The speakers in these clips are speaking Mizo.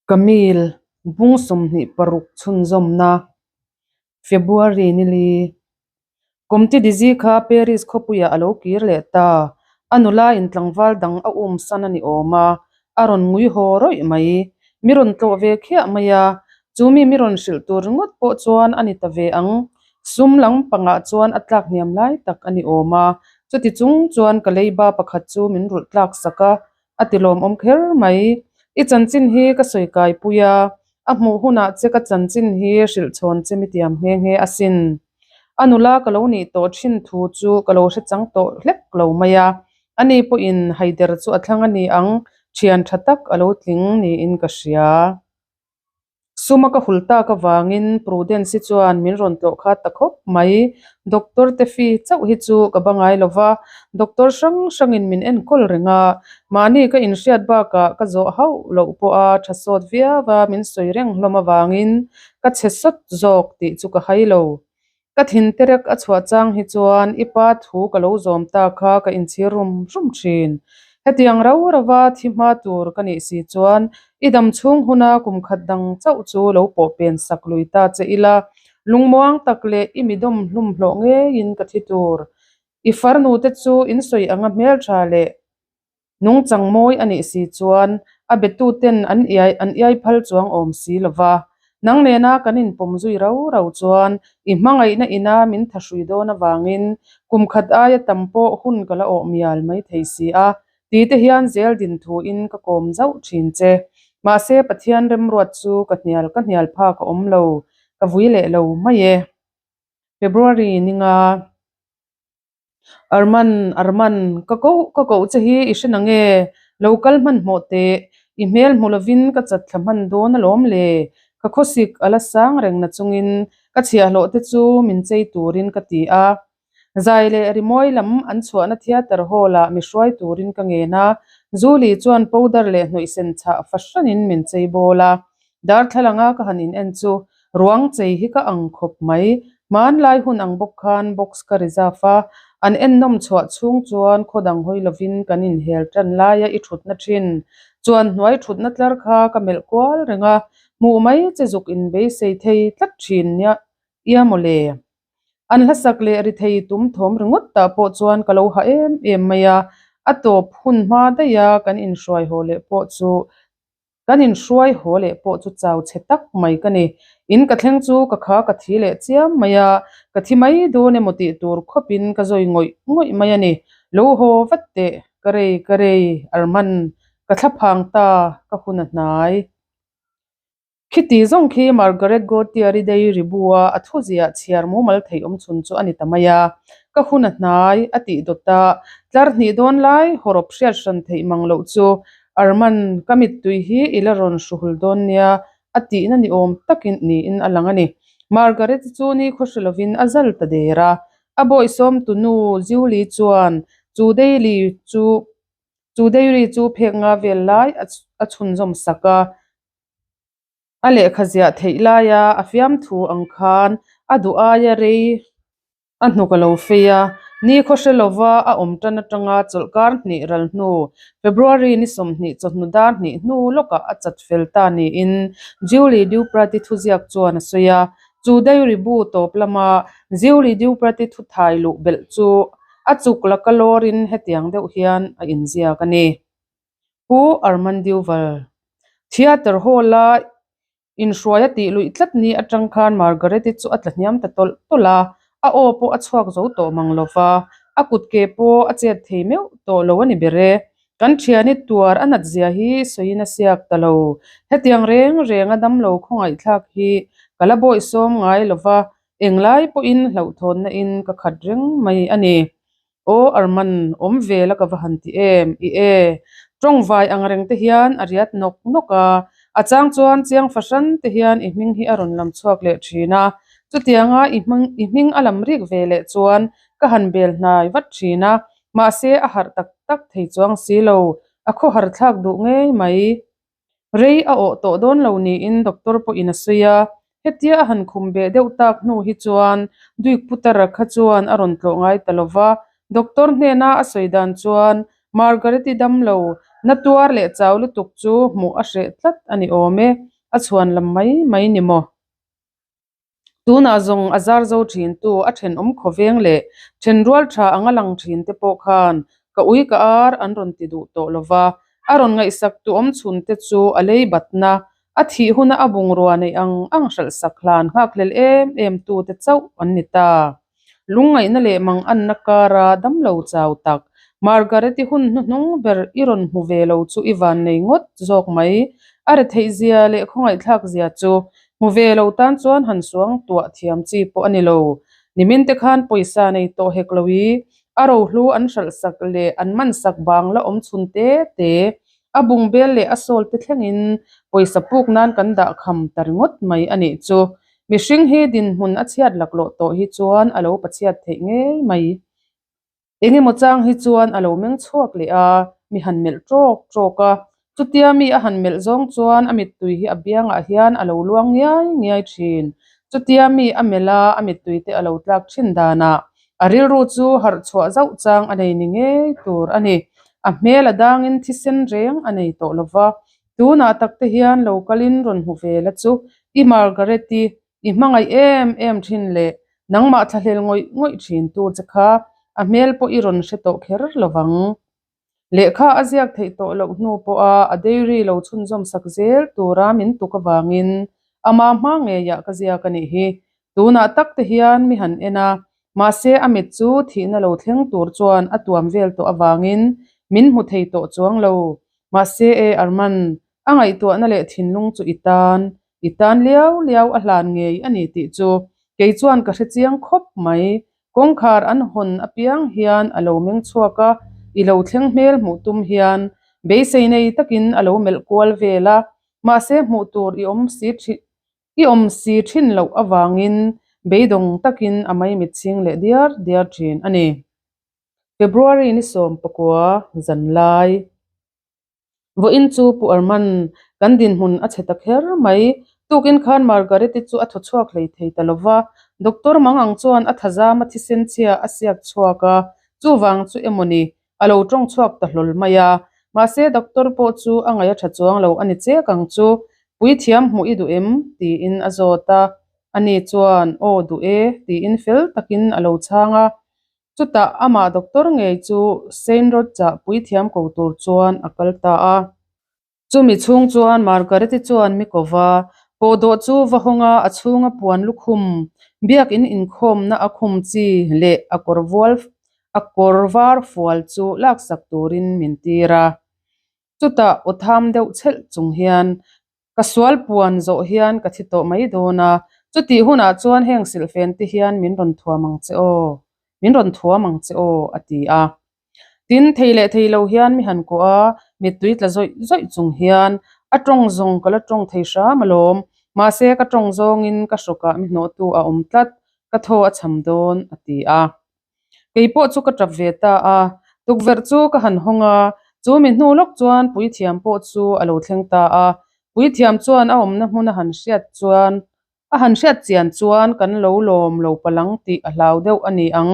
Camille, bung 26 chhunzawmna, February ni li. Comte de Zi kha Paris khawpuiah a lo kir leh ta. A nula in tlangval dang a um san a ni awm a, a rawn ngui haw rawih mai. Mi rawn tlawh ve khiah mai a, chu mi mi rawn hrilh tur ringawt pawh chuan a ni ta ve ang. Sum lang pangah chuan a tlak hniam lai tak a ni awm a, chuti chung chuan ka leiba pakhat chu min rulh tlak sak a, A ti lawmawm kher mai. I chanchin hi ka sawi kai pui a, a hmuh hunah che ka chanchin hi hrilh chhawn che mi tiam nghe nghe asin. A nula ka lo nih tawh thin thu chu ka lo hre chang tawh hlek lo mai a, ani pawhin haider chu a thlang a ni ang, thian tha tak a lo tling niin ka hria. Suma ka hul tak avangin Prudence-i chuan min rawn tlawh khat ta khawp mai. Doctor te fee chauh hi chu ka ba ngai lo va, doctor hrang hrangin min enkawl reng a, mahni ka inhriat bakah ka zawh hauh loh pawha tha sawt viau a min sawi reng hlawm avangin ka chhe sawt zawk tih chu ka hai lo. Ka thin terek a chhuah chang hi chuan i pa thu ka lo zawm ta kha ka inchhir rum rum thin. Hetiang rau rauva thi hma tur ka nih si chuan i dam chhung huna kum khat dang chauh chu lo pawh pen sak lui ta che ila, lungmuang tak leh i mi dawm hlum hlawh ngeiin ka thi tur. I farnu te chu in sawi anga hmeltha leh Nungchang mawi a nih si chuan a betuten an iai an iai phal chuang awm si lo va. Nang nena kan inpawm zui rau rau chuan i hmangaihna ina min thahrui dawn avangin kum khat aia tam pawh hun ka la awh mial mai thei si a, ti te hian zel din thuin ka kawm zauh thin che. Mahse Pathian remruat chu ka hnial ka hnial phak a awm lo, ka vui leh lo mai e. February ninga. Arman, Arman, ka koh ka koh che hi i hre nange? Lo kal hmanhmawh teh, i hmel hmu lovin ka chat thla hman dawn alawm le. Ka khawsik a la sang reng na chungin ka chhiahhlawh te chu min chei turin ka ti a. Zai leh rimawi lam an chhuahna theatre hall ah mi hruai turin ka ngen a, Julie chuan powder leh hnawihsen chhah fahranin min chei bawl a. Darthlalanga ka han in en chu ruang chei hi ka ang khawp mai. Hmanlai hun ang bawk khan box ka reserve a, an ennawm chhuah chhung chuan khaw dang hawi lovin kan inhel tan laia i thutna thin chuan hnuai thutna tlar kha ka melh kual reng a, hmuh mai che zuk in beisei thei tlat thin nia ia mawle. An hlasak leh ri thei tum thawm ringawt tah pawh chuan ka lo ha em em mai a, a tawp hun hma daih a kan inhruai haw leh pawh chu Kan inhruai haw leh pawh chu chau chhe tak mai ka ni. In ka thleng chu ka kha ka thi leh chiam mai a, ka thi mai dawn emaw tih tur khawpin ka zawi ngawih ngawih mai a ni. Lo haw vat teh, ka rei ka rei, Arman, ka thla phang ta, ka hun a hnai. Khiti zawng khi Margaret Gautier-i Dairy bu-a a thuziah chhiar mumal theih awm chhun chu a ni ta mai a. Ka hun a hnai, a tih dawt a, tlar hnih dawn lai hawrawp hriat hran theih mang loh chu Arman, ka mittui hi i la rawn hruhul dawn nia, a tihna ni awm takin niin a lang a ni. Margaret-i chu ni khawhre lovin a zal ta der a. A bawisawm tunu Julie chuan chu daily chu chu dairy chu phek nga vel lai a chhunzawm sak a. A lehkha ziah theih laia a fiamthu ang khan a duh aia rei A hnuk a lo fei a, ni khaw hre lova a awm tan atanga chawlhkar hnih ral hnu, February ni 20 chawhnu dar hnih hnu lawkah a chat fel ta niin Julie Duprat-i thuziak chuan a sawi a. Chu diary bu tawp lama Julie Duprat-i thuthai luh belh chu a chuk laka lawrin hetiang deuh hian a inziak a ni. Pu Armand Duval, Theatre Hall-a Inhruai a tih luih tlat ni atang khan Margaret-i chu a tla hniam ta tawlh tawlh a, a aw pawh a chhuak zo tawh mang lo va, a kut ke pawh a chet thei meuh tawh lo a ni ber e. Kan thiani tuar a nat zia hi sawiin a siak ta lo. Hetiang reng reng a damlo khawngaihthlak hi ka la bawihsawm ngai lo va, englai pawhin hlauhthawnna in ka khat reng mai a ni. Aw Arman, awm ve la ka va han ti em, i e. Tawngvai ang reng te hian a riat nawk nawk a, a chang chuan chiang fahran te hian i hming hi a rawn lam chhuak leh thin a, chutianga i hming i hming a lam rik ve leh chuan ka han bel hnai vat thin a, mahse a harh tak tak thei chuang si lo, a khawhar thlak duh ngei mai. Rei a awh tawh dawn lo niin doctor pawhin a sawi a, hetia a han khum beh deuh tak hnu hi chuan Duik Putara kha chuan a rawn tlawh ngai ta lo va, doctor hnena a sawi dan chuan Margaret-i damlo Na tuar leh chau lutuk chu hmuh a hreh tlat a ni awm e, a chhuan lam mai mai ni maw? Tunah zawng a zar zo thintu a thenawm khawveng leh thenrual tha anga lang thin te pawh khan ka ui ka ar an rawn ti duh tawh lo va, a rawn ngaihsak tu awm chhun te chu a lei batna, a thih huna a bungrua neih ang ang hralh sak hlan nghakhlel em em tu te chauh an ni ta. Lungngaihna leh manganna kara damlo chau tak Margaret-i hun hnuhnung ber i rawn hmu ve lo chu i van nei ngawt zawk mai. A retheih zia leh khawngaihthlak zia chu hmu ve lo tan chuan han suang tuah thiam chi pawh a ni lo. Nimin te khan pawisa nei tawh hek lo i a rohlu an hralh sak leh an man sak bang la awm chhun te te A bungbel leh a sawl te thlengin pawisa puk nan kan dah kham ta ringawt mai a nih chu. Mihring hi dinhmun a chhiat laklawh tawh hi chuan a lo pachhiat theih ngei mai. Engemaw chang hi chuan a lo meng chhuak leh a, mi han melh tawk tawk a. Chutia mi a han melh zawng chuan a mittui hi a biangah hian a lo luang ngiai ngiai thin. Chutia mi a melh a, a mittui te a lo tlak thin danah A rilru chu harh chhuah zauh chang a nei ni ngei tur a ni. A hmel a dangin thisen reng a nei tawh lo va. Tunah tak te hian lo kalin rawn hmu ve la chu i Margaret-i i hmangaih em em thin leh nangmah thlahlel ngawih ngawih thin tu che kha a hmel pawh i rawn hre tawh kher lo vang. Lehkha a ziak theih tawh loh hnu pawha a dairy lo chhunzawm sak zel tura min tuk avangin ama hma ngeiah ka ziak a nih hi. Tunah tak te hian mi han en a, mahse a mit chu thihna lo thleng tur chuan a tuam vel tawh avangin min hmu thei tawh chuang lo. Mahse e Arman, a ngaihtuahna leh thinlung chu i tan, i tan liau liau a hlan ngei a ni tih chu kei chuan ka hre chiang khawp mai. Kawngkhar an hawn apiang hian a lo meng chhuak a, i lo thleng hmel hmuh tum hian beisei nei takin a lo melh kual vel a, mahse hmuh tur i awm si i awm si thin loh avangin beidawng takin a maimit chhing leh diar diar thin a ni. February ni 19 zan lai. Vawiin chu Pu Arman, kan dinhmun a chhe ta kher mai. Tukin khan Margaret-i chu a thaw chhuak hlei thei ta lo va, Doctor Mangang chuan a thazama thisen chhia a siak chhuak a, chuvang chu emaw ni, a lo tawng chhuak ta hlawl mai a. Mahse Doctor pawh chu a ngaih a tha chuang lo a ni chek ang chu, Puithiam hmuh i duh em? tiin a zawt a. Ani chuan, Aw duh e, tiin fel takin a lo chhang a. Chutah amah doctor ngei chu Saint Rocha puithiam ko tur chuan a kal ta a. Chumi chhung chuan Margaret-i chuan mi ko va, pawhdawh chu va hawng a, a chhunga puan lukhum, biakin inkhawmna a khum chi leh a kawr vual a kawr var fual chu laksak turin min tir a. Chutah aw tham deuh chhelh chung hian Ka sual puan zawh hian ka thi tawh mai dawn a, chutih hunah chuan heng silhfen te hian min rawn thuam ang che aw, min rawn thuam ang che aw, a ti a. Tin, thei leh thei lo hian mi han kawh a, mittui tla zawih zawih chung hian a tawng zawng ka la tawng thei hram alawm, mahse ka tawng zawngin ka hrawkah mi hnawhtu a awm tlat, ka thaw a cham dawn, a ti a. Kei pawh chu ka tap ve ta a, tukverh chu ka han hawng a, chu mi hnu lawk chuan puithiam pawh chu a lo thleng ta a. Puithiam chuan a awmna hmun a han hriat chuan a han hriat chian chuan kan lo lawm lo palang tih a hlau deuh a ni ang,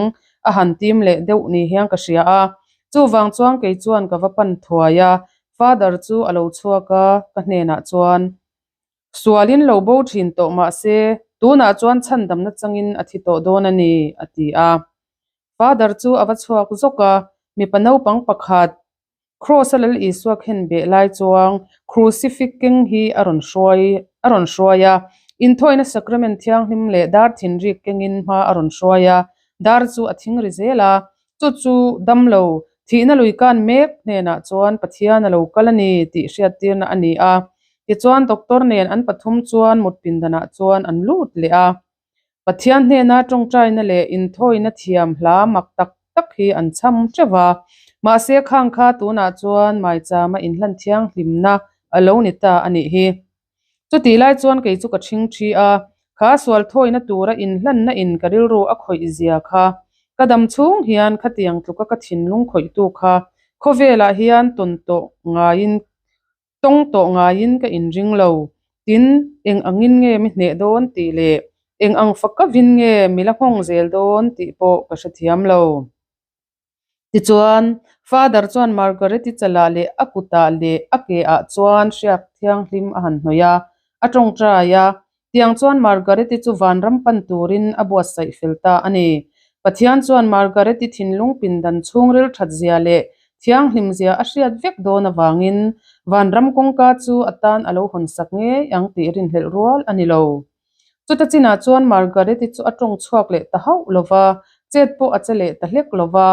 a han tim leh deuh ni hian ka hria a. Chuvang chuan kei chuan ka va pan thuai a, Father chu a lo chhuak a, ka hnenah chuan Sualin lo bo thin tawh mah se, tunah chuan chhandamna changin a thi tawh dawn a ni, a ti a. Father chu a va chhuak zawk a, mipa naupang pakhat, Kraws-a Lal Isua khen beh lai chuang crucifix keng hi a rawn hruai a rawn hruai a. Inthawina sacrament thianghlim leh dar thinrik kengin hma a rawn hruai a, dar chu a thing ri zel a. Chu chu damlo, thihna lui kan mek hnenah chuan Pathian a lo kal a ni tih hriattirna a ni a. Tichuan doctor nen an pathum chuan mut pindanah chuan an lut leh a. Pathian hnena tawngtaina leh inthawina thiam hla mak tak tak hi an chham teuh a. Mahse khang kha tunah chuan maichama inhlan thianghlimna a lo ni ta a nih hi. Chutih lai chuan kei chu ka ṭhing ṭhi a, kha sual thawina tura inhlanna in ka rilru a khawih zia kha. Ka dam chhung hian khatiang tluka ka thinlung khawihtu kha khawvelah hian tawn tawh ngaiin tawng tawh ngaiin ka inring lo. Tin, eng angin nge mi hneh dawn tih leh eng ang fakavin nge mi la nghawng zel dawn tih pawh ka hrethiam lo. Tichuan, Father chuan Margaret-i chalah leh a kutah leh a keah chuan hriak thianghlim a han hnawih a, a tawngtai a. Tiang chuan Margaret-i chu vanram pan turin a buatsaih fel ta a ni. Pathian chuan Margaret-i thinlung pindan chhungril that zia leh thianghlim zia a hriat vek dawn avangin vanram kawngka chu a tan a lo hawnsak ngei ang tih rinhlelh rual a ni lo. Chuta chinah chuan Margaret-i chu a tawng chhuak leh ta hauh lo va, chet pawh a che leh ta hlek lo va.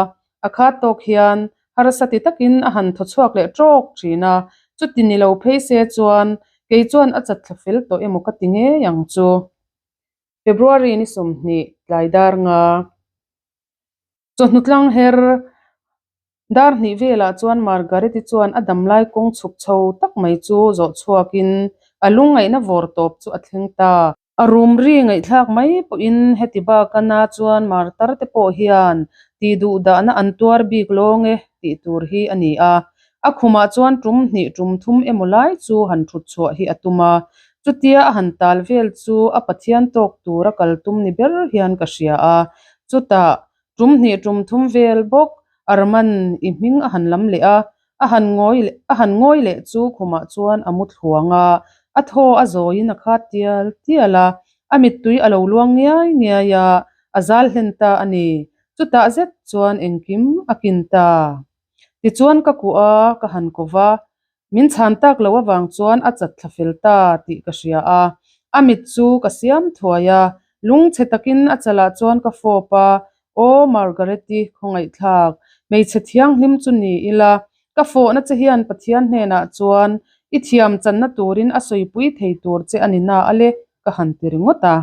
A khat tawk hian harsa ti takin a han thaw chhuak leh tawk thin a, chuti ni lo phei se chuan kei chuan a chatthla fel tawh emaw ka ti ngei ang chu. February ni 20 tlai dar nga. Chawhnu tlang her dar hnih velah chuan Margaret-i chuan a damlai kawng chhuk chho tak mai chu zawh chhuakin a lungngaihna vawr tawp chu a thleng ta. A rum ri ngaihthlak mai pawhin heti baka na chuan martar te pawh hian tih duh dahna an tuar bik lawng e tih tur hi a ni a. A khumah chuan tum hnih tum thum emaw lai chu han thut chhuah hi a tum a. Chutia a han tal vel chu a Pathian tawk tura kal tum ni ber hian ka hria a. Chutah tum hnih tum thum vel bawk Arman i hming a han lam leh a, a han ngawi a han ngawi leh chu khumah chuan a mu thluang a, a thaw a zawiin a khat tial tial a, a mittui a lo luang ngiai ngiai a, a zal hlen ta a ni. Chutah zet chuan engkim a kin ta. Tichuan ka kuh a, ka han ko va, Min chhan tak loh avang chuan a chat thla fel ta tih ka hria a, a mit chu ka siam thuai a, lungchhe takin a chalah chuan ka fawp a, Aw Margaret-i khawngaihthlak, hmeichhe thianghlim chu ni ila, ka fawhna che hian Pathian hnenah chuan i thiam channa turin a sawipui thei tur che a ni na a le, ka han ti ringawt a.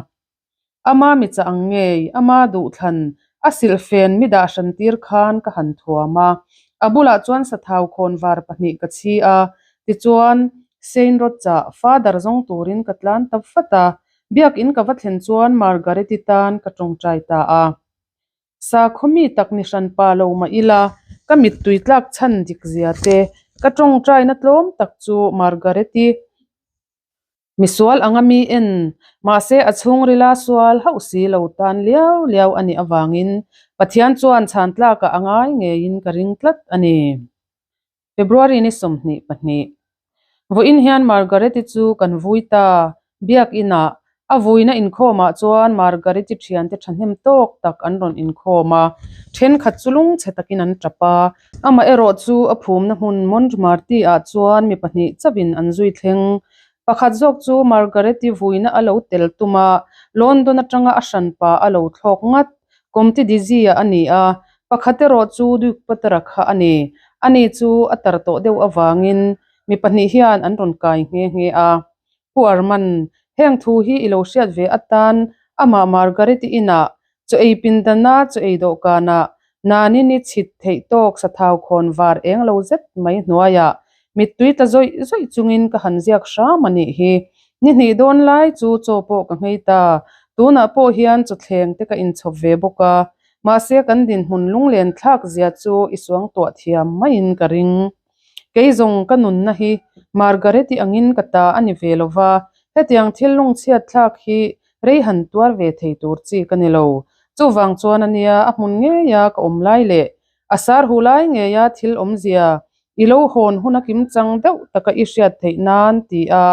Ama mi chah ang ngei, ama duhthlan, a silhfen mi dah hran tir khan ka han thuam a. A bulah chuan sathau khawn var pahnih ka chhi a, tichuan Saint Rocha Father zawng turin ka tlan ta vat a. Biakin ka va thlen chuan Margaret-i tan ka tawngtai ta a. Sakhaw mi tak ni hran pa lo mah ila, ka mittui tlak chhan dik zia te, ka tawngtaina tlawm tak chu Margaret-i Misual anga mi en, mahse a chhungrila sual hauh si lo tan liau liau a nih avangin Pathian chuan chhan tlakah a ngai ngeiin ka ring tlat a ni. February ni 22. Vawiin hian Margaret-i chu kan vui ta, Biakinah a vuina inkhawmah chuan Margaret-i thiante thahnem tawk tak an rawn inkhawm a, thenkhat chu lungchhe takin an tap a. Amaherawh chu a phumna hmun Montmartre-ah chuan mi pahnih chauhin an zui thleng. Pakhat zawk chu Margaret-i vuina a lo tel tum a, London atanga a hranpa a lo thlawk ngat. Comte de Zia a ni a, pakhat erawh chu Duke Potter-a kha a ni. Ani chu a tar tawh deuh avangin mi pahnih hian an rawn kai nghe nghe a. Pu Arman, heng thu hi i lo hriat ve atan amah Margaret-i inah, chaw ei pindana chaw ei dawhkanah, Nanini chhit theih tawk sathau khawn var eng lo zet mai hnuaiah mittui tla zawih zawih chungin ka han ziak hram a nih hi. Ni hnih dawn lai chu chaw pawh ka nghei ta. Tunah pawh hian chawthleng te ka inchhawp ve bawk a, mahse kan dinhmun lunglen thlak zia chu i suangtuah thiam maiin ka ring. Kei zawng ka nunna hi Margaret-i angin ka ta a ni ve lo va, hetiang thil lungchhiat thlak hi rei han tuar ve thei tur chi ka ni lo. Chuvang chuan a nia a hmun ngeia ka awm lai leh a sar hu lai ngeia thil awmzia i lo hawn hun a kimchang deuh taka i hriat theih nan ti a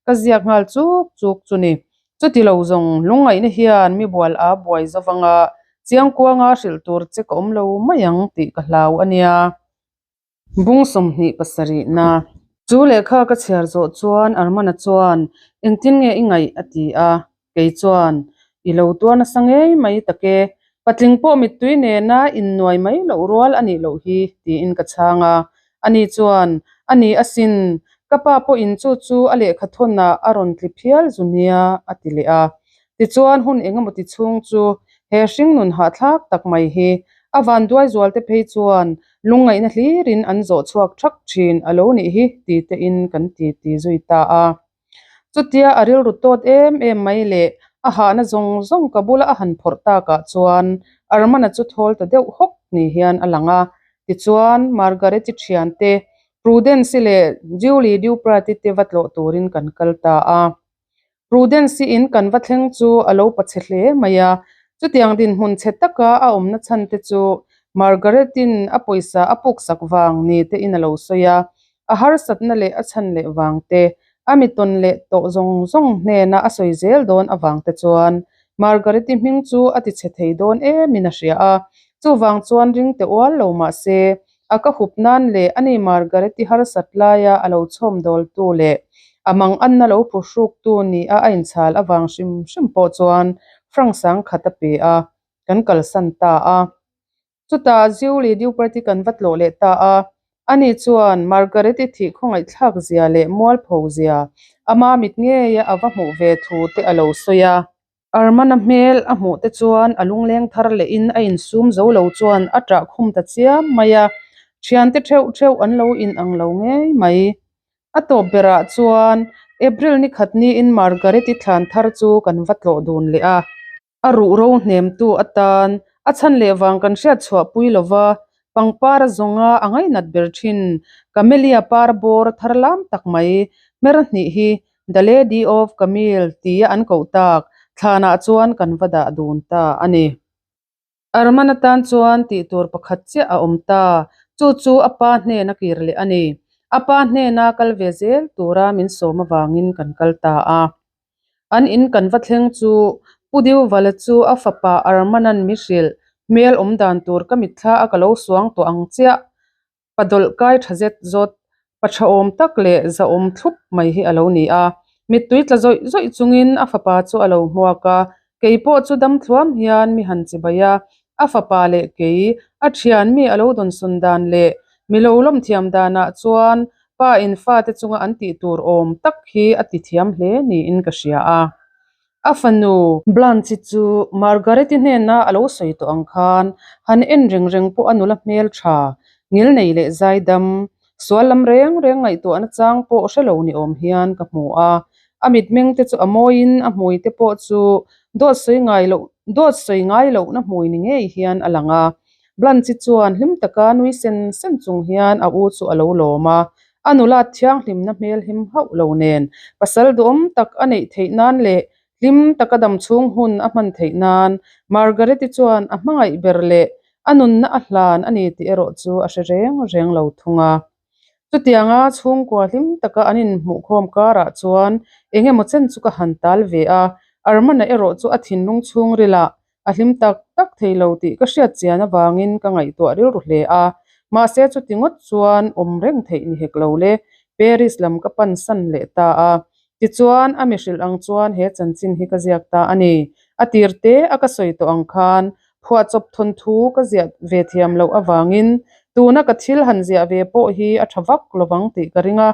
ka ziak nghal chuk chuk chu ni. Chuti lo zawng lungngaihna hian mi bual a buai zovang a, chiangkuanga hrilh tur che ka awm lo mai ang tih ka hlau a nia. Bung 27 na. Chu lehkha ka chhiar zawh chuan Armana chuan, Engtin nge i ngaih? a ti a. Kei chuan, I lo tuar nasa ngei mai tak e. Patling pawh mittui nena innuai mai loh rual a nih loh hi, tiin ka chhang a. Ani chuan, A ni asin, ka pa pawhin chu chu a lehkha thawnah a rawn tli phial zu nia, a ti leh a. Tichuan hun engemaw ti chhung chu he hringnun hahthlak tak mai hi a vanduai zualte phei chuan lungngaihna hlirin an zawh chhuak thak thin a lo nih hi ti tein kan ti ti zui ta a. Chutia a rilru tawt em em mai leh a hahna zawng zawng ka bula a han phawrh takah chuan Armana chu thawl ta deuh hawk ni hian a lang a. Tichuan Margaret-i thiante Prudence-i leh Julie Duprat-i te va tlawh turin kan kal ta a. Prudence-i in kan va thleng chu a lo pa chhe hle mai a, chutiang dinhmun chhe taka a awmna chhan te chu Margaret-in a pawisa a puksak vang ni te in a lo sawi a, a harsatna leh a chhan leh vang te, a mi tawn leh tawh zawng zawng hnena a sawi zel dawn avang te chuan Margaret-i hming chu a ti chhe thei dawn em in a hria a, chuvang chuan ring teh ual lo mah se a ka hup nan leh ani Margaret-i harsat laia a lo chhawm dawltu leh a manganna lo phuhruktu nia a inchhal avang hrim hrim pawh chuan franc sangkhat a pe a, kan kalsan ta a. Chutah Julie Dupert-i kan va tlawh leh ta a, ani chuan Margaret-i thih khawngaihthlak zia leh mualpho zia ama mit ngeia a va hmuh ve thu te a lo sawi a. Armana hmel a hmuh te chuan a lungleng thar lehin a insum zo lo chuan a ṭah khum ta chiam mai a, ṭhiante ṭheuh ṭheuh an lo inang lo ngei mai. A tawp berah chuan April ni khat niin Margaret-i thlan thar chu kan va tlawh dun leh a. A ruhro hnemtu atan a chhan leh vang kan hriat chhuahpui lova, pangpar a zawnga a ngainat ber thin Camellia par bawr thar lam tak mai hmer hnih hi The Lady of Camille tia an koh tak thlanah chuan kan va dah dun ta a ni. Arman atan chuan tih tur pakhat chiah a awm ta, chu chu a pa hnena kir leh a ni. A pa hnena kal ve zel tura min sawm avangin kan kal ta a. An in kan va thleng chu Pu Diuvala chu a fapa Armanan mi hrilh hmel awm dan tur ka mitthla a ka lo suang tawh ang chiah. Pa dawlh kai tha zet zawt, pa tha awm tak leh zahawm thlup mai hi a lo ni a. Mittui tla zawih zawih chungin a fapa chu a lo hmuak a, kei pawh chu dam thluam hian mi han chibai a, a fapa leh kei, a thian mi a lo dawnsawn dan leh mi lo lawm thiam danah chuan pa in fate chunga an tih tur awm tak hi a ti thiam hle niin ka hria a. A fanu Blanche chu Margaret-i hnena a lo sawi tawh ang khan han en reng reng pawh a nula hmel tha, ngilnei leh zaidam, sual lam reng reng ngaihtuahna chang pawh hre lo ni awm hian ka hmu a. A mitmeng te chu a mawiin a hmui te pawh chu dawt sawi ngai loh dawt sawi ngai lohna hmui ni ngei hian a lang a. Blanche chuan hlim taka nui sen sen chung hian a u chu a lo lawm a. A nula thianghlimna hmel him hauh lo nen pasal duhawm tak a neih theih nan leh hlim taka dam chhung hun a hman theih nan Margaret-i chuan a hmangaih ber leh a nunna a hlan a ni tih erawh chu a hre reng reng lo thung a. Chutianga chhungkua hlim taka an inhmuhkhawm karah chuan eng emaw chen chu ka han tal ve a, Armana erawh chu a thinlung chhungrilah A hlim tak tak thei lo tih ka hriat chian avangin ka ngaihtuah rilru hle a, mahse chuti ngawt chuan awm reng theih ni hek lo le, Paris lam ka pan san leh ta a. Tichuan, a mi hrilh ang chuan he chanchin hi ka ziak ta a ni. A tir te a ka sawi tawh ang khan phuahchawp thawnthu ka ziah ve thiam loh avangin tuna ka thil han ziah ve pawh hi a tha vak lovang tih ka ring a.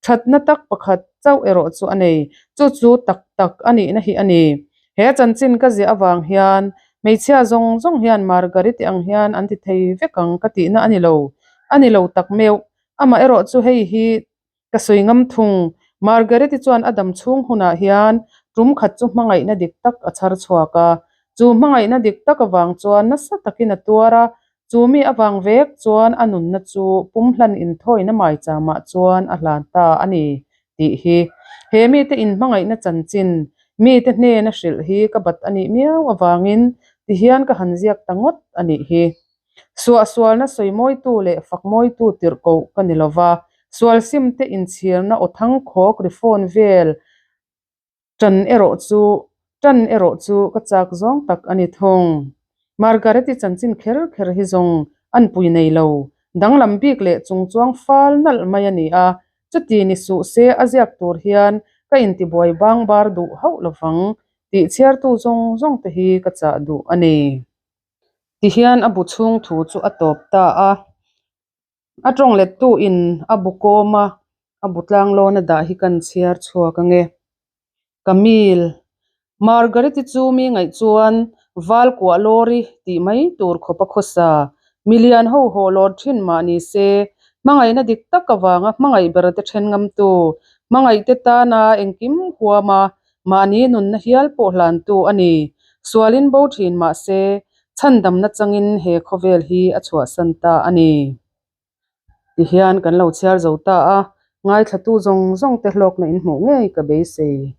Thatna tak pakhat chauh erawh chu a nei, chu chu tak tak a nihna hi a ni. He chanchin ka ziah avang hian hmeichhia zawng zawng hian Margariti ang hian an ti thei vek ang ka tihna a ni lo, a ni lo tak meuh. Amah erawh chu hei hi ka sawi ngam thung, Margariti chuan a dam chhung hunah hian tum khat chu hmangaihna dik tak a chhar chhuak a, chu hmangaihna dik tak avang chuan nasa takin a tuar a, Chu mi avang vek chuan a nunna chu pumhlan inthawina maichamah chuan a hlan ta a ni tih hi. He mite inhmangaihna chanchin mite hnena hrilh hi ka bat a nih miau avangin tihian ka han ziak ta ngawt a nih hi. Suahsualna sawimawitu leh fakmawitu tirhkoh ka ni lova, sualsimte inchhirna aw thangkhawk ri fawn vel Ṭan erawh chu ṭan erawh chu ka chak zawng tak a ni thung. Margaret-i chanchin kher kher hi zawng an pui nei lo. Danglam bik leh chungchuang fal nalh mai a ni a, chuti ni suh se a ziak tur hian ka intibuai bang bar duh hauh lovang tih chhiartu zawng zawng te hi ka chah duh a ni. Tihian a bu chhung thu chu a tawp ta a. A tawng lettu in a bu kawm a, a bu tlang lawn a dah hi kan chhiar chhuak ange. Camille, Margaret-i chu mi ngaih chuan val kuah lawri tih mai tur khawp a khawsa. Milian ho haw lawr thin mah ni se, hmangaihna dik tak avanga hmangaih ber te then ngamtu, hmangaihte tana engkim huama mahni nunna hial pawh hlantu a ni. Sualin bo thin mah se, Chhandamna changin he khawvel hi a chhuahsan ta a ni. Tihian kan lo chhiar zo ta a, ngaithlatu zawng zawng te hlawkna in hmuh ngei ka beisei.